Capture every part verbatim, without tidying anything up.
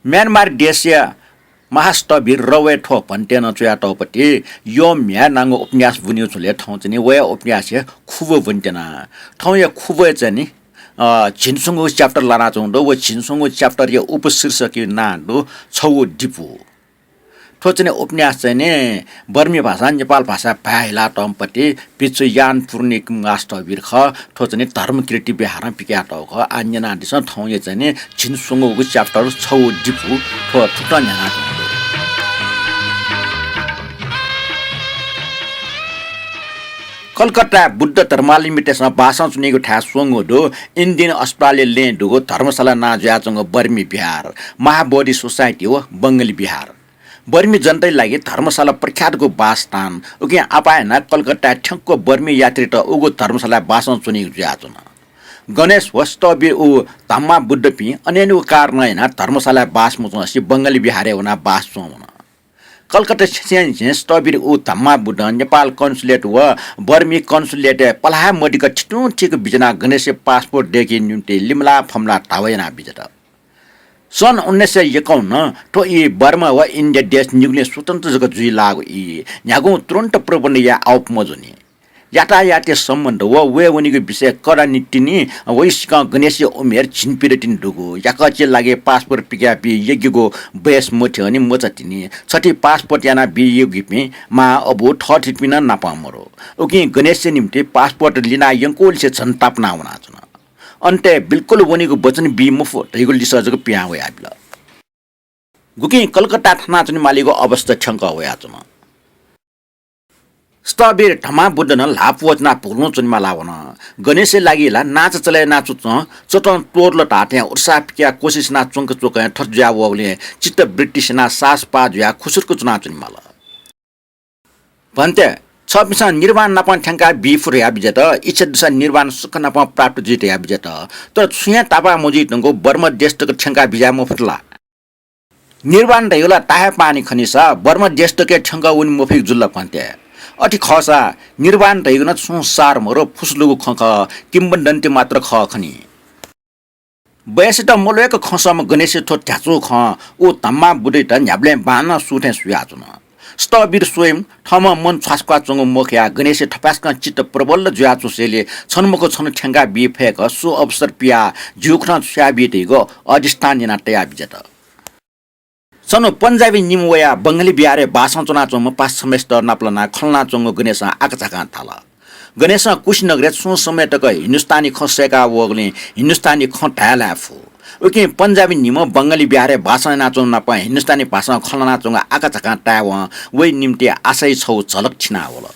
म्यानमार देशया महास्थविर रवय् थ्व भन्तेनं च्वयातःपति यः म्ह्याय् नांगु उपन्यास ब्वनीगु झुलय् थौं चाहिँ नि वया उपन्यासया खुबः ब्वनेत्यना। थौंया खुबः चाहिँ नि, अ, झिंस्वंगू chapter लानाच्वंगु दु। व झिंस्वंगू chapter या उपशीर्षकया नां दु छगू दिपु। थ्व चाहिँ नि उपन्यास चाहिँ नि बर्मी भाषां नेपाल भाषाय् भाय् हिलातःम्ह पति भिक्षु यान पूर्णिक महास्थविर खः। थ्व चाहिँ नि धर्मकीर्ति विहारं पिकयातःगु खः। आः न्यनादिसँ थौंया चाहिँ नि झिंस्वंगूगु chapter छगू दिपु थ्व थुकथं न्ह्यानाच्वंगु दु। कलकत्ताय् बुद्ध धर्मावलम्बीतय्सं बासं च्वनीगु थाय् स्वंगू दु इन्डियन अस्पतालया लँय् दुगु धर्मशाला नां जुयाच्वंगु बर्मी विहार, महाबोधि सोसाइटी व बंगाली विहार। बर्मी जनताया लागि धर्मशाला प्रख्यातगु बासस्थान। उकिं आपाः यानाः कलकत्ताय् थ्यंक्व बर्मी यात्रीत उगु धर्मशालाय् बासं च्वनीगु जुयाच्वन। गणेश व स्थविर व धम्मा बुद्धपिं अनेनुगु कारणं यानाः धर्मशालाय् बास मच्वंसे बंगाली विहारय् वनाः बास च्वं वन। कलकत्ता छेँय् झें स्थविर व धम्मा बुद्धं नेपाल consulate व बर्मी consulate पलाः मदिक थितुं थिक बिज्यानाः गणेशया passport दय्केया निंतिं लिमलाः फमलाः धावा यानाबिज्यात। सन् उन्नाइस सय एकाउन्न थ्व ई बर्मा व इन्डिया देश निगुलिं स्वतन्त्र जक जुइलाःगु ई न्ह्यागुं तुरुन्त प्रबन्ध याये आउप मजूनि। यातायातया सम्बन्ध व वये वनीगु विषयय् कडानि तिनि। वय्सिकं गणेशया उमेर झिंप्यदँ तिनि दुगु। याकःचिया लागि passport पिकयाबी यःगुगु बयस मथ्यंनि मचा तिनि। छथी passport यानाबी यःगुपिं मां, अबु, थःथितिपिं नं नापं मरु। उकिं गणेशया निंतिं passport लिना यंकूलिसे झन तापाना वनाच्वन। अन्तय् बिल्कुल वनीगु वचन बी मफु धइगु लिसः जक पिहां वयाबिल। गुकिं कलकत्ताय् थनाच्वनेमालीगु अवस्था थ्यंकः वयाच्वन। स्थविर धम्मा बुद्ध नं ल्हाः प्वःतिनाः भुगुलुं च्वनेमाला वन। गणेशया लागि ला नांचा चले यानाच्वंच्वं चतं त्वःतल धाःथें उत्साह पिकयाः कोसिस यानाच्वंक च्वकं थथे जुयावःगुलिं चित्तवृत्ति स्यनाः साहस पाः जुयाः खुसुरुक च्वनाच्वनेमाल। भन्ते, छःपिन्सं निर्वाण नापं थ्यंकाबी फु धयाबिज्यात। इच्छा दुसा निर्वाण सुख नापं प्राप्त जुइ धयाबिज्यात। तर छुं हे तापाः मजुइधुंकूगु बर्मा देश तक थ्यंकाबिज्याये मफुत ला? निर्वाण धइगु ला ता हे पाहांनि खनीसा बर्मा देश तक हे थ्यंकः वने मफइगु जुल ला भन्ते? अथे खःसा निर्वाण धइगु नं छुं सार मरु, फुसुलुगु खँ खः, किंवदन्ती मात्र खः खनी। बयसयात मल्वय्क खँ सःम्ह गणेशया थ्व ध्याचुगु खँ व धम्मा बुद्धयात न्ह्याबलें बांलाः सू थें सुयाच्वन। स्थविर स्वयं थःम्हं मन छ्वासुकाच्वंगु मखयाः गणेशया थपाय्सकं चित्त प्रबल जुयाच्वंसेंलि छन्हु मखु छन्हु थ्यंकाबी फय्क सु अवसर पियाः झिगू खँ नं छ्वयाबी धइगु अधिष्ठान यानाः तयाबिज्यात। छन्हु पन्जाबी निम्ह वयाः बंगाली विहारय् बासं च्वनाच्वंम्ह पासा छम्हय्सित नापलानाः खँ ल्हानाच्वंगु गणेशं आकाझाकां धाल। गणेशं कुशीनगरय् छुं समय तक हिन्दुस्तानी खँ सय्काः वःगुलिं हिन्दुस्तानी खँ धाये लाये फु। उकिं पन्जाबी निम्ह बंगाली विहारय् बासं यानाच्वंम्ह नाप हिन्दुस्तानी भाषां खँ ल्हानाच्वंगु आकाझाकां तायेवं वया निंतिं आशाया छगू झलक थिनावल।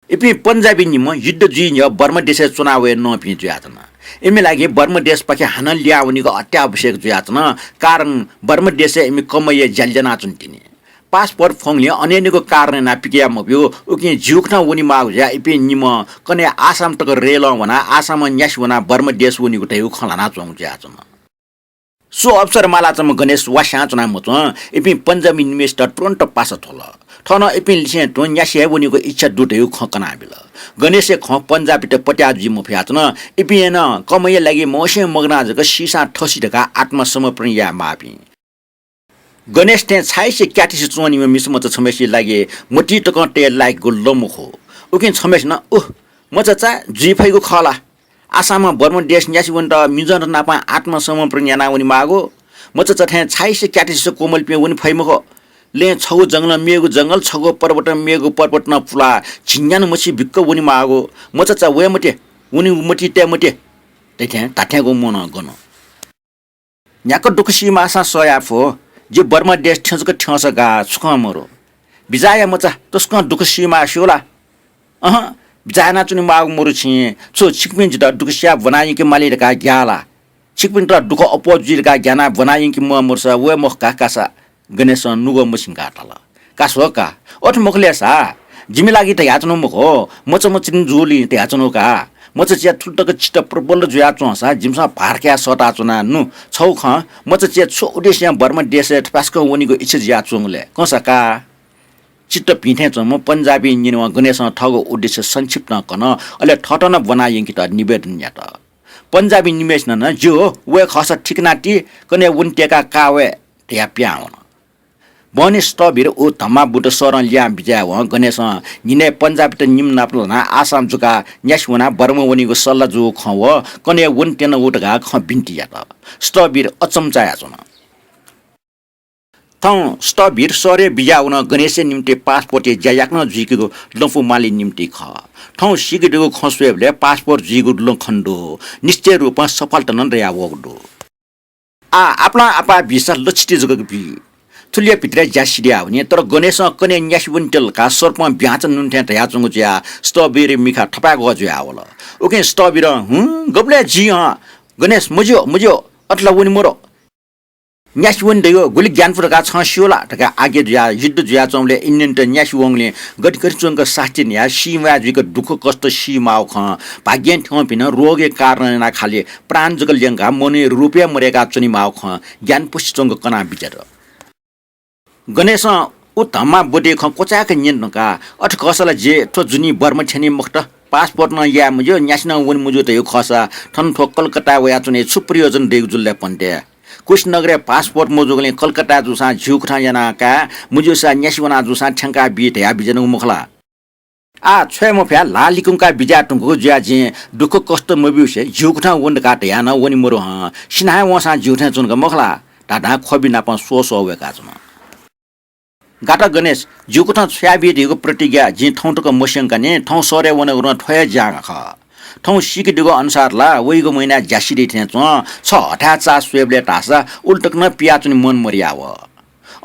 इपिं पन्जाबी निम्ह युद्ध जुइ न्ह्यः बर्मा देशय् च्वना वये नंपिं जुयाच्वन। इमि लागि बर्मा देशपाखे हानं लिहां वनीगु अत्यावश्यक जुयाच्वन, कारण बर्मा देशय् इमि कमय्या ज्या यानाच्वनी तिनि। Passport फ्वंगुलिं अनेनिगु कारण यानाः पिकया मब्यू, उकिं झिगू खँ नं वनेमाःगु जुयाः इपिं निम्ह कन्हय् आसाम तक रेलं वनाः आसामं न्यासि वनाः बर्मा देश वनीगु धइगु खँ ल्हानाच्वंगु जुयाच्वन। सु अवसर मालाच्वंम्ह गणेश वास्यां च्वना मच्वं। इपिं पन्जाबी निम्हय्सित तुरुन्त पासा थ्वल। थनं इपिं लिसें तुं न्यासि हे वनीगु इच्छा दु धइगु खँ कनाबिल। गणेशया खँ पन्जाबीत पत्याः जुइ मफयाच्वन। इपिं हे नं कमय्या लागि मवसें मगानाः जक सीसां थसी धकाः आत्मसमर्पण यायेमाःपिं। गणेश थें छाय्सि क्याटिसि च्वनीम्ह मिसामचा छम्हय्सिया लागि मतिइ तकं तये लाय्केगु लँ मखु। उकिं छम्हय्सिनं, उह, मचाचा, जुइ फइगु खः ला? आसामं बर्मा देश न्यासि वनेत मिजंत नापं आत्मसमर्पण यानाः वनेमाःगु। मचाचा थें छाय्सि क्याटिसि कोमलपिं वने फइ मखु। लँय् छगू जंगलं मेगु जंगल, छगू पर्वतं मेगु पर्वत नं पुलाः झिंन्यान्हु मछि बिक्क वनेमाःगु। मचाचा वये मते, वनेगु मतिइ तये मते धइथें धात्थेंगु मनं गन। न्ह्याक्व दुःख सी माःसां सह याये फु। जि बर्मा देश थ्यंक थ्यंसा गाः, छुकं मरु। बिचाः या मचा, तसकं दुःख सी माः स्यू ला? अहँ, बिचाः यानाच्वने माःगु मरु छिं। छु छिकपिं जितः दुःख सियाः ब्वना यंके माली धकाः ग्याः ला? छिकपिन्त दुःख अप्वः जुइ धकाः ग्यानाः ब्वना यंके म्वाः मरुसा वये मखु का, कासा। गणेशं नुगः मछिंकाः धाल। का स्व का, अथे मखु ले सा, जिमि लागि धयाच्वनागु मखु, मचामचा निं जूलिं धयाच्वनागु का। मचाचाया थुलि तक चित्त प्रबल जुयाच्वंसा जिमिसं भार कयाः सःताच्वना। नु, छगू खँ, मचाचाया छु उद्देश्यं बर्मा देशय् थपाय्सकं वनीगु इच्छा जुयाच्वंगु ले? कंसा का। चित्त भिंथें च्वंम्ह पन्जाबीं न्यनेवं गणेशं थःगु उद्देश्य संक्षिप्तं कन, अले थःत नं ब्वना यंकेत निवेदन यात। पन्जाबी निम्हय्‌सिनं नं, "ज्यू हो, वये खःसा ठीक याना ति, कन्हय् वनेत्यंकाः का वये" धयाः पिहां वन। बहनी स्थविर व धम्मा बुट सरं लिहां बिज्यायेवं गणेशं न्हिनय् पन्जाबीत निम्ह नाप ल्हानाः आसाम जुकाः न्यासि वनाः बर्मा वनीगु सल्लाह जूगु खँ व कन्हय् वनेत्यनागु धकाः खँ बिन्ति यात। स्थविर अचम्म चायाच्वन। थौं स्थविर सरय् बिज्याः वनं गणेशया निम्तिं पासपोर्टया ज्या याकनं जुइकेगु लँपु माली निम्तिं खः। थौं सीके दुगु खँ स्वयेबलय् पासपोर्ट जुइगु लँ खने दु। निश्चय रूपं सफलता नं दयावःगु दु। आः आपालं आपाः बीसा लछिति जक बी। थुलिया भित्रय् ज्या सिधयावनी, तर गणेशं कन्हय् न्यासि वनेत्यल धकाः सर्पं भ्याँचा नुन्थें धयाच्वंगु जुयाः स्थविरया मिखा थपाय्‌ग्वः जुयावल। उकिं स्थविरं, "हुँ, गबलय् जुइ हँ, गणेश, मज्यू, मज्यू, अथे ला वने मरु। न्यासि वने धइगु गुलि ग्यानापु धकाः छं स्यू ला?" धकाः आज्ञा जुयाः युद्ध जुयाच्वंबलय् इन्नेन्त न्यासि वंगुलिं गतिगति च्वंक सास्ती नयाः सी म्वाये जुइक दुःख कष्ट सी माःगु खँ भाग्यं थ्यंपिं रोगया कारणं यानाः खालि प्राण जक ल्यंकाः मनूया रूपया मदय्‌काः च्वने माःगु खँ ग्यानापुसे च्वंक कनाः बिज्यात। गणेशं उ धम्मा बुटया खँ क्वचाय्‌क न्यने धुंकाः, "अथे खःसा ला जि थ्व जुनिं बर्मा थ्यनी मखुत, पासपोर्ट नं याये मज्यू, न्यासि नं वने मज्यू धइगु खःसा थन थ्व कलकत्ताय् वयाच्वने छु प्रयोजन दइगु जुल ले पन्ते? कुशीनगरय् पासपोर्ट मजूगुलिं कलकत्ताय् जूसां झिउकथं याना काये, मज्यूसा न्यासि वना जूसां थ्यंका बी धयाः बिज्यानागु मखु ला? आः छ्वये मफयाः ल्हाः लिकुंकाः बिज्याये धुंकूगु जुयाः जिं दुःख कष्ट मब्यूसे झिउकथं वने धकाः धयाः नं वने मरु हं, सिनाः हे वंसां झिउथें च्वंगु मखु ला?" धाधां ख्वबि नापं स्वःस्वः वय्‌काच्वन। "गात गणेश, झिउकथं छ्वयाबी धइगु प्रतिज्ञा जिं थौं तक मस्यंकानि, थौं सरय् वनागु नं थ्व हे ज्याखँ खः। थौं सीके दुगु अनुसार ला वइगु महिनाय् ज्या सिधइ थें च्वं, छ हथाय् चाः स्वयेबलय् धाःसा उलि तक नं पियाच्वने मन मदयाव।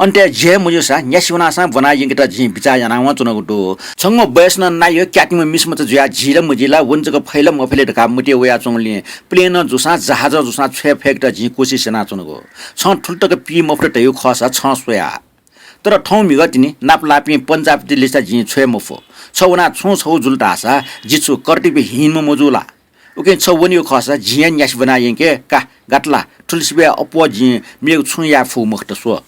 अन्त्यय् जि हे मज्यूसा न्यासि वनासां ब्वना यंकेत जिं बिचाः यानावं च्वनागु दु। छंगु बयस नं नाइ, क्यातिम्ह मिसामचा जुयाः जुइ ला मजुइ ला, वने जक फइ ला मफइ ले धकाः मतिइ वयाच्वंगुलिं प्लेनं जूसां जहाजं जूसां छ्वये फय्‌केत जिं कोसिस यानाच्वनागु। छं थुलि तक पी मफुत धइगु खःसा छं स्वया। तर थौं म्हिगः तिनि नापलाःपिं पन्जाबीत लिसा जिं छ्वये मफु। छ वनाः छुं छगू जुल धाःसा जि छु कर्तव्यहीन मजू ला? उकिं छ वनीगु खःसा जिं हे न्यासि ब्वना यंके का, गात ला? थुलिसिबय् अप्वः जिं मेगु छुं याये फुगु मखुत, स्व।"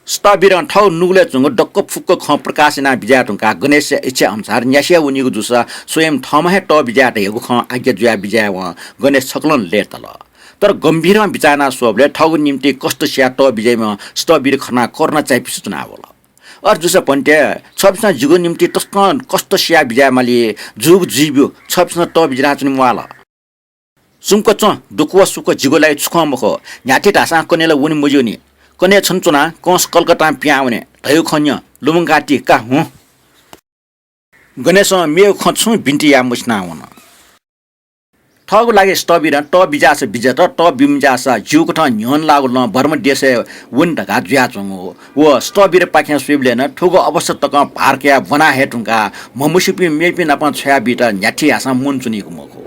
स्थविरं थःगु नुगलय् च्वंगु दक्व फुक्क खँ प्रकाश यानाः बिज्याये धुंकाः गणेशया इच्छा अनुसार न्यासि हे वनीगु जूसा स्वयं थःम्हं हे तःबिज्याये धयागु खँ आज्ञा जुयाः बिज्यायेवं गणेश छकलं लय्‌ताल। तर गम्भीरं बिचाः यानाः स्वःबलय् थःगु निम्तिं कष्ट सियाः तःबिज्याइम्ह स्थविर खनाः करुणा चायापुसे च्वनावल। अथे जूसा भन्ते, छपिसं जिगु निम्तिं तसकं कष्ट सियाः बिज्यायेमाली, जूगु जुइब्यु, छपिसं तःबिज्यानाच्वने म्वाःल। सुम्क च्वँ, दुःख व सुख जिगु लागि छुखं मखु। न्ह्याथे धाःसां कन्हय् ला वने मज्यूनि। कन्हय् छन च्वनाः कंस कलकत्तां पिहां वने धयागु खँ न्यँ, लुमंकाः ति का हुँ। गणेशं मेगु खँ छुं बिन्ति याये मछिनाः वन। थःगु लागि स्थविरं तःबिज्याःसा बिज्यात, तःबिमज्याःसा झिउकथं न्ह्यःने लाःगु लँ बर्मा देशय् वने धकाः जुयाच्वंगु। व स्थविरपाखें स्वयेबलय् नं थुगु अवस्था तकं भार कयाः ब्वना हये धुंकाः म्हमस्यूपिं मेपिं नाप छ्वयाबीत न्ह्याथे याःसां मन च्वनीगु मखु।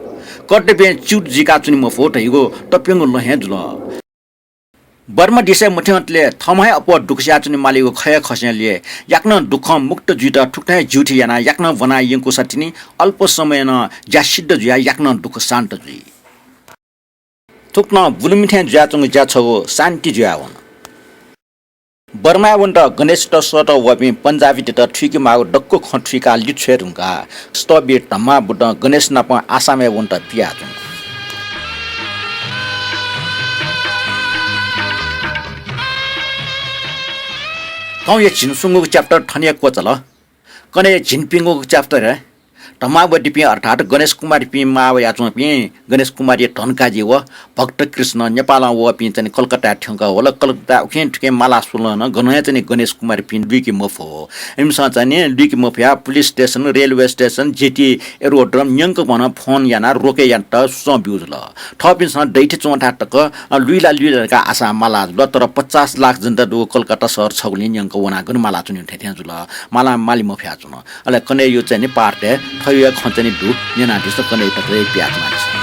कर्तव्यं च्युत जुइकाच्वने मफु धइगु तप्यंगु लँ हे जुल। बर्मा देशय् मथ्यंतले थःम्हं हे अप्वः दुःख सियाच्वने मालीगु खः हे खसेंलि याकनं दुःखं मुक्त जुइत थुकथं हे झिउथि यानाः याकनं ब्वना यंकूसा तिनि अल्प समयं नं ज्या सिद्ध जुयाः याकनं दुःख शान्त जुइ। थुकथं बुलुमि थें जुयाच्वंगु ज्या छगू शान्ति जुयावन। बर्माय् वनेत गणेशयात सःतः वःपिं पन्जाबीतय्त थुइके माःगु दक्व खँ थुइकाः लित छ्वये धुंकाः स्थविर धम्मा बुटं गणेश नाप आसामय् वनेत पियाच्वन। थौंया झिंस्वंगूगु chapter थन हे क्वचाल। कन्हय् झिंप्यंगूगु chapter-य् धम्मावतीपिं अर्थात् गणेश कुमारीपिं मां वयाच्वंपिं गणेश कुमारी धनकाजी व भक्त कृष्ण नेपालं वःपिं चाहिँ कलकत्ताय् थ्यंकः वल। कलकत्ताय् उखें थुखें माला स्वलं नं गनं हे चाहिँ गणेश कुमारीपिं लुइके मफु। इमिसं चाहिँ लुइके मफयाः police station, railway station, jetty, aerodrome न्यंकभनं phone यानाः रोके यानाः सुचं ब्यू जुल। थःपिन्सं दैथे च्वंथाय् तक, अ, लुइ ला लुइ ला धकाः आशां माला जुल, तर पचास लाख जनता दुगु कलकत्ता शहर छगुलिं न्यंक वनाः गन माला च्वनी थें थें जुल। मालां माली मफयाच्वन। अले कन्हय्‌या चाहिँ नि part-य् थःगु खँ चाहिँ नि दु, न्यनादिसँ, कन्हय् तक हे पियाच्वनादिसँ।